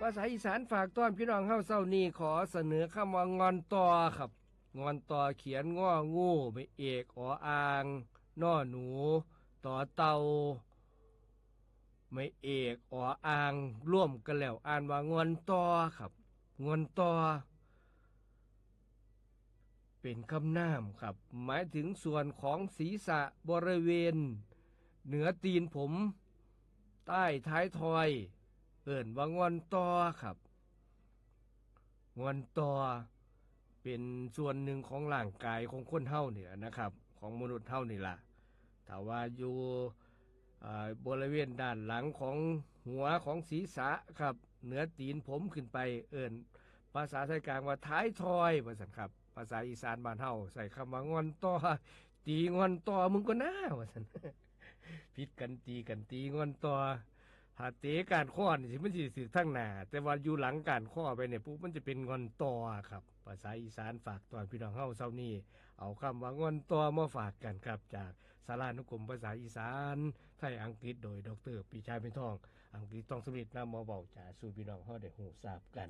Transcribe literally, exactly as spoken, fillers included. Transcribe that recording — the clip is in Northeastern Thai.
ภาษาอีสานฝากต้อนพี่น้องเฮาเช้านี้ขอเสนอคำว่างอนต่อครับ งอนต่อเขียนงองู ไม่เอกออ่าง นอหนู ต่อเต่า ไม่เอกออ่าง ร่วมกันแล้วอ่านว่างอนต่อครับ งอนต่อ เป็นคำนามครับ หมายถึงส่วนของศีรษะบริเวณ เหนือตีนผม ใต้ท้ายทอย เอิ่นว่างอนต่อครับ งอนต่อ เป็นส่วนหนึ่งของร่างกายของคนเฮานี่แหละนะครับ ของมนุษย์เฮานี่ล่ะ ถ้าว่าอยู่อ่าบริเวณด้านหลังของหัวของศีรษะครับ เหนือตีนผมขึ้นไป เอิ่นภาษาไทยกลางว่าท้ายทอยว่าซั่นครับ ภาษาอีสานบ้านเฮาใส่คำว่างอนต่อ ตีงอนต่อมึงก็น่าว่าซั่น ผิดกันตีกันตีงอนต่อ ถ้าเตะก้านคอนี่สิมันสิถืกทางหน้า แต่ว่าอยู่หลังก้านคอไปเนี่ยปุ๊บมันจะเป็นงอนต่อครับ ภาษาอีสานฝากต้อนพี่น้องเฮาเช้านี้ เอาคำว่างอนต่อมาฝากกันครับ จากสารานุกรมภาษาอีสานไทยอังกฤษโดย ดร.ปีชาเพ็ญทอง อังกฤษต้องสำเร็จนำมาเว้าจาสู่พี่น้องเฮาได้ฮู้ทราบกัน